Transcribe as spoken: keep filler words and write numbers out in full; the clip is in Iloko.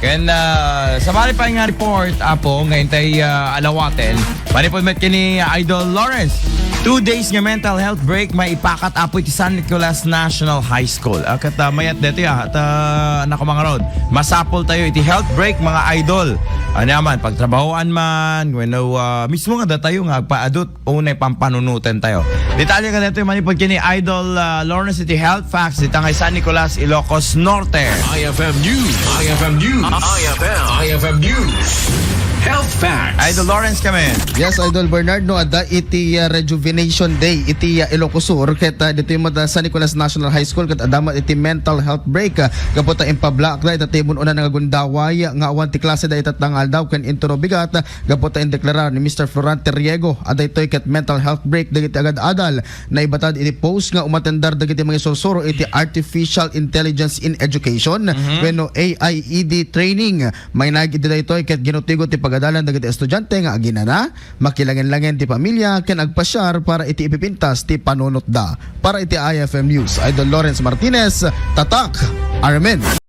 Ken, ah, sabali pay nga report, Apo, nga intay, ah, alawaten. Manipud met kini Idol Lawrence. Two days nga mental health break maipakat, Apo, iti San Nicolas National High School. Ah, ket, ah, mayat detoy, ah, ta, naku, mga rod. Masapul tayo iti health break, mga idol. Ania man, pagtrabahoan man, wenno, ah, mismo nga datayo nga agpaadut unay pampanunoten tayo. Detalye kadetoy manipud kini Idol, ah, Lawrence iti Health Facts, dita nga San Nicolas, Ilocos Norte. I F M News. I F M News. I F M. I F M News. Health Facts. Idol Lawrence kami. Yes, Idol Bernard, no, adda iti, ah, Rejuvenation Day iti, ah, Ilocos Sur, ket, ah, ditoy met, ah, San Nicolas National High School, ket adda met iti mental health break, ah, gapu ta impablaak da ita ti mun-una nga gundaway nga awan ti klase da ita nga aldaw ken intono bigat, ah, gapu ta indeklarar ni Mister Florante Riego a daytoy ket mental health break dagiti agad-adal. Naibatad iti post nga umatendar dagiti mangisursuro iti Artificial Intelligence in Education Mhm. wenno A I E D training. Mainag iti daytoy ket ginutigot ti pagadalan dagiti estudiante nga aginana, makilangen-langen ti pamilya ken agpasiar para iti ipipintas ti panunotda. Para iti I F M News, Idol Lawrence Martinez, Tatak, Armen.